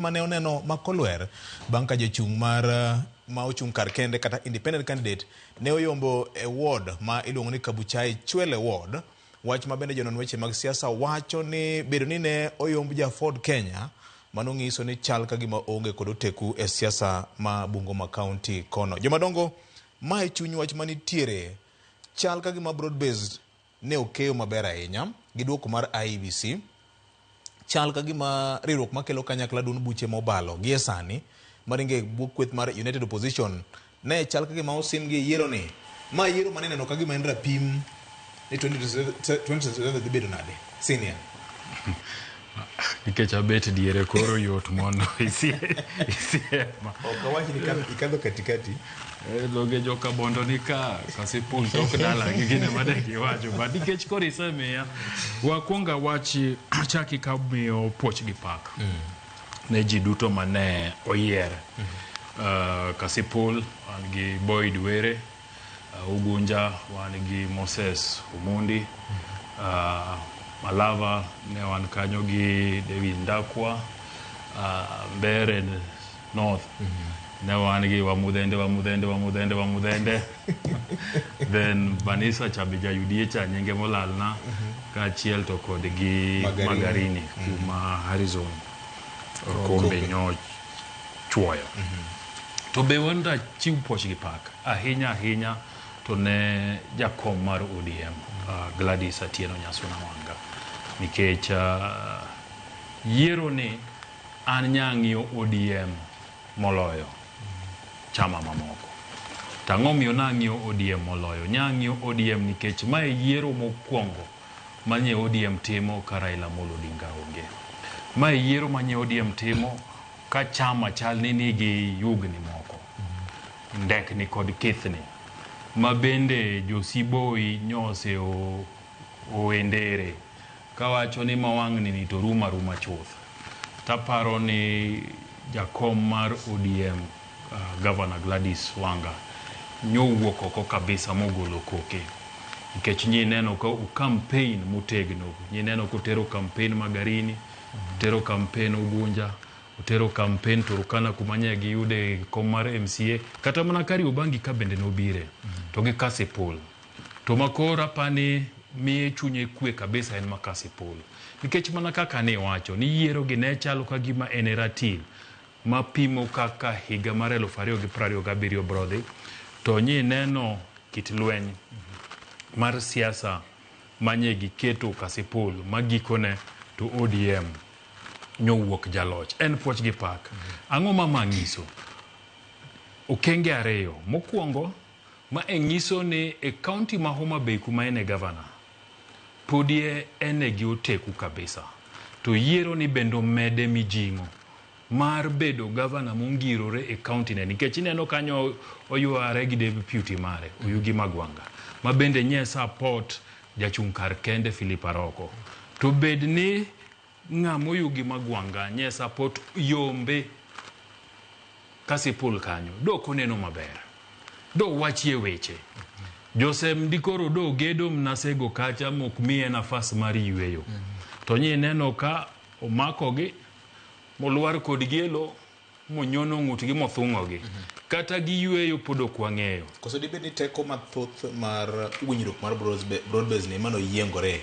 Mane oneno makolwer bang' ka jachung' mar ma ochung' kar kende kata independent candidate ne oyombo e ward ma iluongo ni Kabuchai Chwele ward. Wach ma bende jonon weche mag siasa wacho ni bedo ni ne oyomb ja Ford Kenya mano nyiso ni chal ka gima oonge kod oteku e siasa ma Bungoma County kono. Jomadongo, ma e chuny wach manitiere chal ka gima broad based ne okeyo maber ahinya gi duoko mar IEBC. Chal ka gima riwruok makelo kanyakla duond buche mobalo gie sani maringe e bwo kweth mar United Opposition ne chal ka gima osim gi e yiero ni. Ma yiero mane ineno ka gima en rapim ni 2027 dhi bedo nade? Senior. Nikech abet diere koro yot mondo isiema. Ok awach ni ikadho katikati. Dhoge joka Bondo ni ka, Kasipul tok dala gi gine mane giwacho. But nikech koro isemiya, wakwong awachi achaki ka miyo puoch gi pak ne ji duto mane oyier. Kasipul wan gi Boyd Were, Ugunja wan gi Moses Omondi, Malava ne wan kanyo gi David Ndakwa, Mbere North ne wan gi Wamudhende, Wamudhende, Wamudhende, Wamudhende. Then Banisa cha be ja UDA cha nyinge molalna kaachiel to kod gi Magarini, Magarini kuma Harrison Kombe nyo chuoyo. To be wan rachiw puoch gi pak ahinya ahinya to ne jakom mar ODM Gladys Atieno Nyasuna Wanga nikech yiero ni an nyang'iyo ODM moloyo chama mamoko. To ang'o miyo nang'iyo ODM moloyo? Nyang'iyo ODM nikech mae yiero mokwongo manye ODM timo ka Raila Amolo Odinga onge. Mae yiero manye ODM timo ka chama chal ni nigi yugni moko, ndekni kod kithni, ma bende josiboi nyose oendere kawacho ni mawang'ni ni to rumo aruma chuth. Taparo ni jakom mar ODM Governor Gladys Wanga nyowuok oko kabisa mogolo koke nikech nyineno ka o campaign motegno, nyineno kotero campaign Magarini, otero campaign Ugunja, otero campaign Turkana kuma nye giyude kom mar MCA, kata mana Kariobangi ka bende nobire to gi Kasipul. To makoro apani miye chunye kwe kabisa en ma Kasipul. Nikech mana kaka ne iwacho ni yiero gi ne chalo ka gima en e ratil mapimo kaka higa mar 2027 bro dhi, to nyi neno kit lweny mar siasa manye giketo Kasipul ma gikone to ODM nyowuok jaloch. En puoch gi pak. Ang'o ma ma nyiso? Okenge ariyo. Mokwongo, ma e nyiso ni e kaunti ma Homa Bay kuma en e gavana, podi en e gi oteku kabisa. To yiero ni bende omede mijing'o mar bedo gavana mongirore e kaunti ne nikech ineno kanyo oyware gi deputy mare Oyugi Magwanga ma bende nye support jachung' kar kende Philip Aroko. To bed ni ng'ama Oyugi Magwanga nye support yombe Kasipul kanyo do ok oneno maber. Do wachie weche. Josem dikoro do gedo mnasego kacha mok miye nafas mar yueyo. To nyi neno ka omakogi molwar kodgi e lo monyono ng'utgi mothung'ogi. Kata giyueyo pod ok wang'eyo. Koso dibed ni teko mathoth mar winjruok mar broad base ni emano yiengore?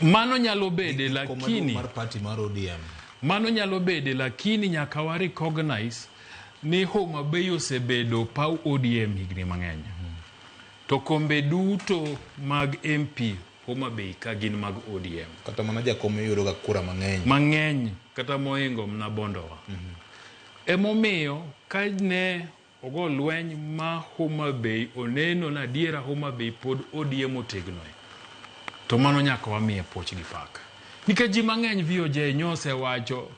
Mano nyalo bede lakini mar party mar ODM. Mano nyalo bede lakini nyaka wa recognize ni Homa Bay osebedo paw ODM higni mang'eny. To kombe duto mag MP Homa Bay ka gin mag ODM. Kata mana jakom iyudo ga kura mang'eny. Mang'eny kata mohingo mna Bondowa. Emomiyo ka ne ogo lweny ma Homa Bay oneno ni adiera Homa Bay pod ODM otegnoe, to mano nyaka wamiye puoch gi pak. Nikech ji mang'eny VOJ nyosewacho,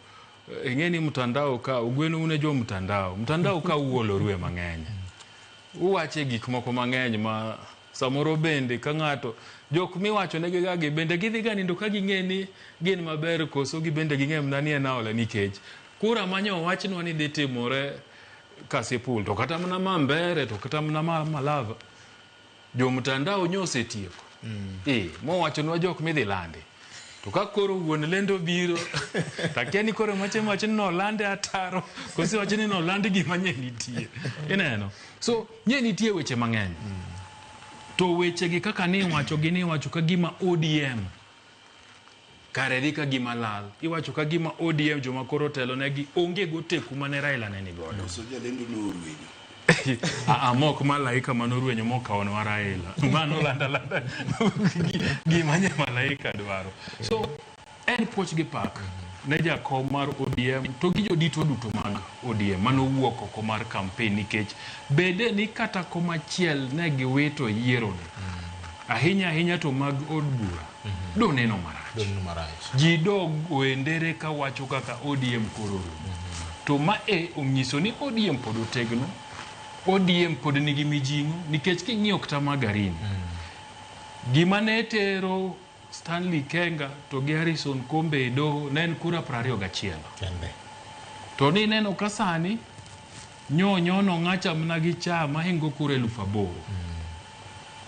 ing'e ni mtandao ka, ogwen un e jo mtandao, mtandao ka uolorue mang'eny. Uwache gik moko mang'eny ma samoro bende ka ng'ato, jok miwacho negi ga gi bende gidhi ga nindo ka ging'e ni gin maber koso gibende ging'e mana ni en aola nikech kura manyo owachnwa ni dhi timore Kasipul to kata mana ma Mbere to kata mana ma Malava jo mtandao nyo osetieko. Eh, mowachonwa jok midhi landi. To ka koro wuon lendo biro, takia ni koro mache wacho ni nolande ataro, koso wacho ni noland gima nye nitie. Ineno? So, nye nitie weche mang'eny. To wechegi kaka niwacho gi niwacho ka gima ODM kare dhi ka gima lal. Iwacho ka gima ODM joma koro otelo negi onge goteku mane Raila ne ni godo. Koso jalendo norwenyo. Aa, mok malaika manorwenyo mokawonwa Raila. Mano landa landa gima nye malaika dwaro. So, en puoch gi pak ne jakom mar ODM to gi jodito duto mag ODM manowuok oko mar campaign nikech bede ni kata komachiel ne giwito yiero ni. Ahinya ahinya to mag od bura do neno marach. Doneno marach. Ji do goendere ka wacho kaka ODM koro rumo. To ma e onyiso ni ODM pod otegno, ODM pod nigi mijing'o nikech king'iyo kata Magarini, gima ne tero Stanley Kenga to gi Harrison Kombe e doho ne en kura 21. Kende. To nineno ka sani nyonyono ng'acha mana gi cha mahingo kura 8,000.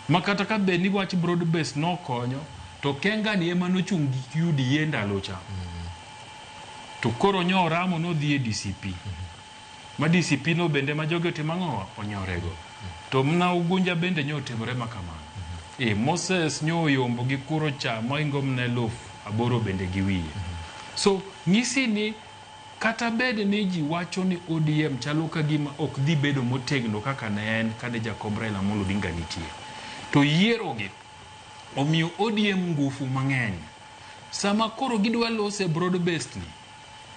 Ma kata ka bed ni wach broad base nokonyo, to Kenga ni ema nochung' gi UDA ndalo cha. To koro nyo oramo nodhi e DCP. Ma DCP no bende ma jogi otimo ang'owa? Onyorego. To mna Ugunja bende nyo otimore ma kamano. Moses nyo oyombo gi kuro cha mohingo mna 8,000 bende gi wiye. So nyisi ni kata bed ni ji wacho ni ODM chalo ka gima ok dhi bedo motegno kaka ne en kane jakom Raila Amolo Odinga nitie. To yiero gi omiyo ODM ngufu mang'eny. Sama koro gidwa lose broad based ni,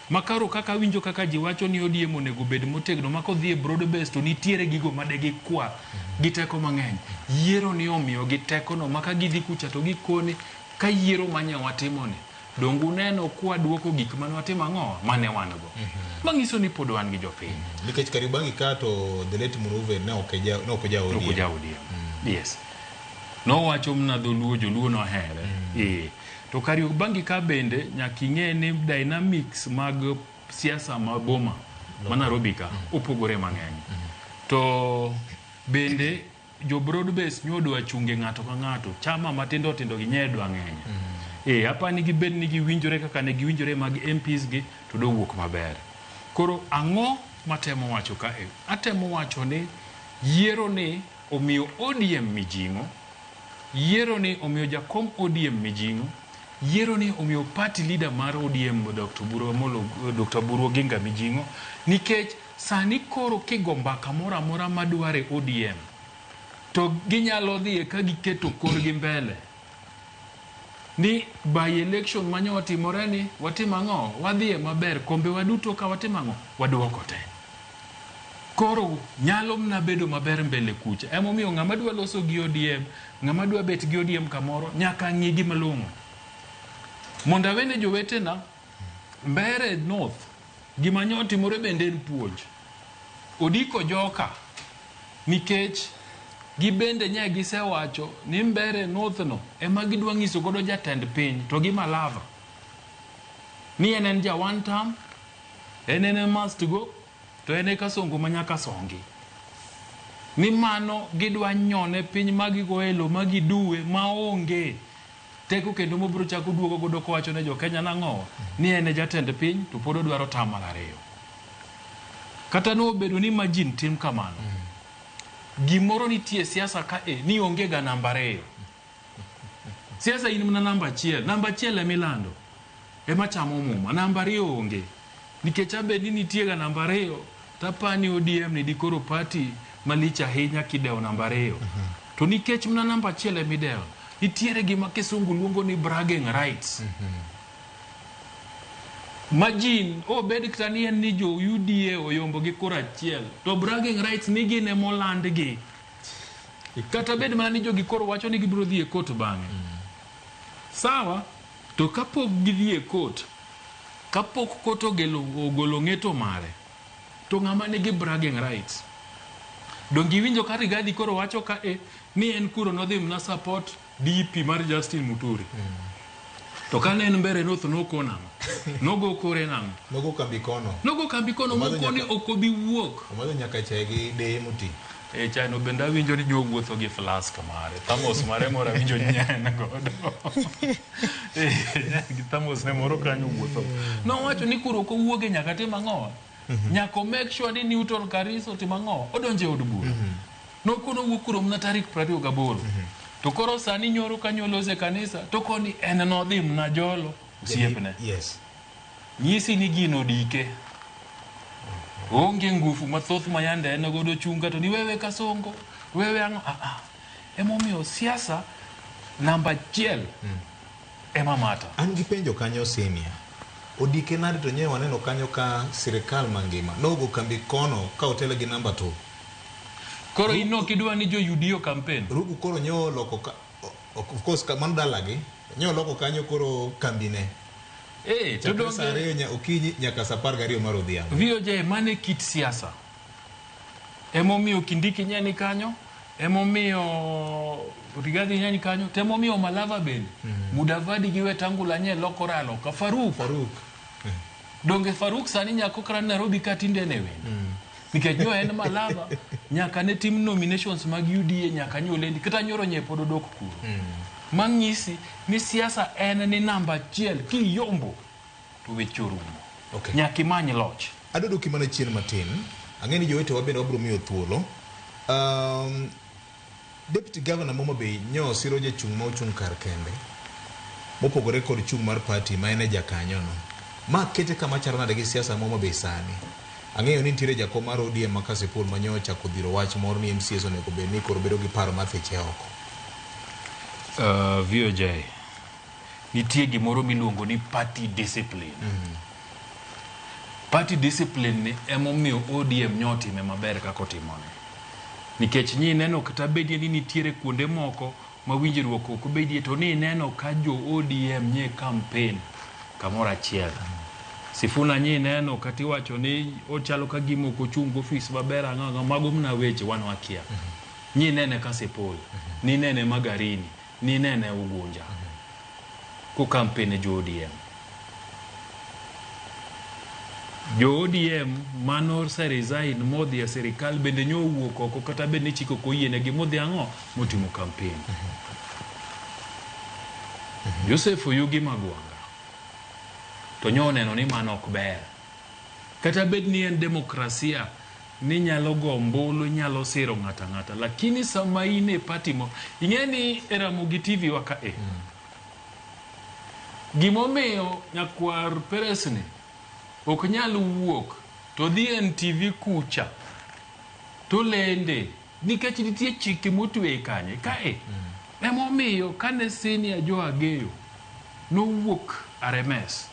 makaro kaka winjo kaka ji wacho ni ODM onego bed motegno ma kodhi e broad based to nitiere gigo made gikwa gi teko mang'eny. Yiero ni omiyo gi teko no ma ka gidhi kucha to gikoni ka yiero manya watimo ni donge uneno kwa duoko gik mane watimo ang'o mane wan go. Manyiso ni pod wan gi jopiny. Nikech Kariobangi ka to the late Munuve ne ok ja ODM. Ok ja ODM. Yes. Nowacho mana dholuo, joluo nohere. To Kariobangi ka bende nyaka ing'e ni dynamics mag siasa ma boma ma Nairobi ka opogore mang'eny. To bende jo broad base nyodwa chunge ng'ato ka ng'ato, chama matindo tindo gi nyedwa ng'eny. Apani gibed ni giwinjore kaka ne giwinjore mag MPs gi to dowuok maber. Koro ang'o matemo wacho kae? Atemo wacho ni yiero ni omiyo ODM mijing'o, yiero ni omiyo jakom ODM mijing'o, yiero ni omiyo party leader mar ODM Dr. Oburu Oginga mijing'o, nikech sani koro kigo mbaka moro amora madware ODM to ginyalo dhiye ka giketo korgi mbele ni by election manyo otimore ni watimo ang'o, wadhiye maber, kombe waduto ka watimo ang'o, waduoko te. Koro nyalo mna bedo maber mbele kucha. Emomiyo ng'ama dwa loso gi ODM, ng'ama dwa bet gi ODM kamoro, nyaka ng'i gi malong'o. Mondo awene jowetena, Mbeere North, gima nyo otimore bende en puonj. Odiko joka, nikech gibende nye gisewacho ni Mbeere North no ema gidwa nyiso godo jatend piny to gi Malava. Ni en en ja one term, en en must go, to en e kasongo ma nyaka songi. Ni mano gidwa nyone piny ma gigo elo ma giduwe maonge teko kendo mobiro chako duogo godo kowacho ne jo Kenya nang'o ni en e jatend piny to pod odwaro tam mar ariyo. Kata nobedo ni margin tim kamano, gimoro nitie siasa ka e ni onge ga namba 2. Siasa in mana namba 1, namba 1 emilando ema chamo muma, namba 2 onge. Nikech abed ni nitie ga namba 2, tapani ODM ni dikoro party malich ahinya kidewo namba 2. To nikech mana namba 1 emidewo, nitiere gima kisungu luongo ni bragging rights. Margin, obed kata ni en ni jo UDA oyombo gi kura achiel, to bragging rights ni gin emolandgi. Kata bed mana ni jogi koro wacho ni gibiro dhi e court bang'e. Sawa, to kapok gidhi e court, kapok court ogolo ng'eto mare, to ng'ama nigi bragging rights. Donge iwinjo ka Rigathi koro wacho ka ni en kuro nodhi mana support DP mar Justin Muturi. To kane en Mbeere North noko nang'o? Nogo kore nang'o? Nogo kambi kono. Nogo kambi kono mokoni ok obi wuok. Omadho nyaka chae gi deye moti. E chano bende awinjo ni jowuotho gi flask mare. Thamos mare moro awinjo ni en godo. Gi thamos ne moro kanyo wuotho. Nowacho ni koro ok owuoge nyaka tim ang'o? Nyaka o make sure ni Newton Kariso timo ang'o? Odonjo e od bura. Nokono owuok kuno mana tarik 28. To koro sani nyoro kanyo olose kanisa to koni en nodhi mna jolo osiepne. Yes. Nyisi ni gino odike. Onge ngufu mathoth ma yande en godo chunga to ni wewe Kasongo, wewe ang'o. Ah, ah. Emomiyo siasa namba achiel ema mata. An gi penjo kanyo Senior. Odike nade to nyewe waneno kanyo ka sirikal mangima nogo kambi kono ka otele gi namba 2. Koro in ok idwa ni jo UDA campaign? Ruku koro nyo loko ka, of course mano dalagi, nyo loko kanyo koro kambine. To Chakre saa 2 okinyi nyaka saa 12 mar odhiambo. VOJ mane kit siasa. Emomiyo Kindiki nye ni kanyo, emomiyo Rigathi nye ni kanyo, to emomiyo Malava bende. Mudavadi gi Wetangula nye lokore aloka. Faruk. Faruk. Donge Faruk sani nyako kra Nairobi ka tinde ne wendo. Nikech nyo en Malava, nyaka ne tim nominations mag UDA nyaka nyo lendi, kata nyoro nye pod odok kuro. Mang'isi ni siasa en ni namba achiel, kiyombo to weche orumo. Okay. Nyaka imany loch. Adwa duoki mana chien matin. Ang'e ni jowetewa bende wabiro miyo thuolo. Deputy Governor Homa Bay nyo siro jachung' ma ochung' kar kende mopogore kod chung' mar party ma en e jakanyono. Ma kete kama chalo nade gi siasa ma Homa Bay sani? Ang'eyo ni nitiere jakom mar ODM ma Kasipul ma nyo ochako dhiro wach moro ni MCAs onego bed ni koro bedo gi paro mar thiche oko. VOJ, nitie gimoro miluongo ni party discipline. Party discipline ni emomiyo ODM nyo otime maber kaka otimone. Nikech nyi neno kata bedie ni nitiere kuonde moko ma winjruok ok bedie to ni neno ka jo ODM nye campaign kamoro achiel. Sifuna nyi neno kata iwacho ni ochalo ka gima ok ochung' ofis maber ang'o ang'o mago mana weche wan wakia. Nyi nene Kasipul, ni nene Magarini, ni nene Ugunja. Ko campaign jo ODM. Jo ODM mano ose resign modhi e sirikal bende nyo owuok oko kata bed ni chik ok oyienegi modhi ang'o motimo campaign. Joseph Oyugi Magwanga to nyo oneno ni mano ok ber. Kata bed ni en demokrasia ni nyalo go ombulu, nyalo siro ng'ato ang'ata, lakini sama in e party mo, ing'e ni e Ramogi TV wa ka e. Gimomiyo nyakwar Peres ni ok nyal wuok to dhi NTV kucha to lende nikech nitie chike motwe kanye kae. Emomiyo kane Senior Joe Ageyo nowuok RMS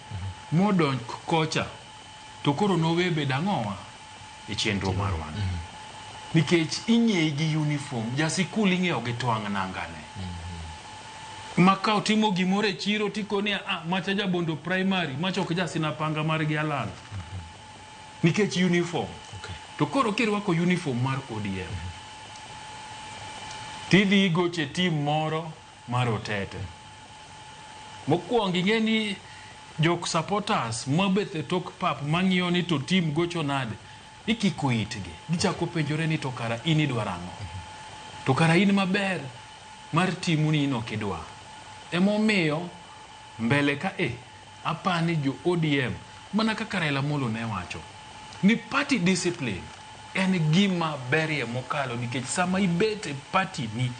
modonj kocha to koro nowe bedo ang'owa e chenro marwa. Nikech ing'eyi gi uniform, jasikul ing'eyo gi twang' nangane. Ma ka otimo gimoro e chiro tikoni ah, macha jabondo primary, macha ok jasinapanga margi Alan. Nikech uniform. Okay. To koro kirwako uniform mar ODM, tidhi igoche team moro mar Otete. Mokwongo ing'e ni jok supporters mabet e tok pap mang'iyo ni to team gocho nade, ikiko itgi. Gichako penjore ni to kara in idwaro ang'o? To kara in maber mar timu ni in ok idwa. Emomiyo mbele ka e apani jo ODM mana kaka Raila Amolo ne wacho ni party discipline en gima berie mokalo nikech sama ibet e party ni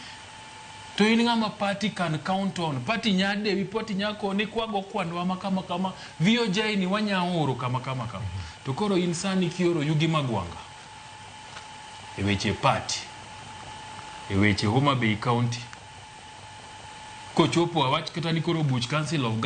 to in ng'ama party can count on, party nya dewi, party nya koni kwago kwandwa ma kama kama, VOJ ni wanya oro kama kama kama. To koro in sani kioro Yugi Magwanga e weche party, e weche Homa Bay County, kochopo awach kata ni koro buch Council of Governors.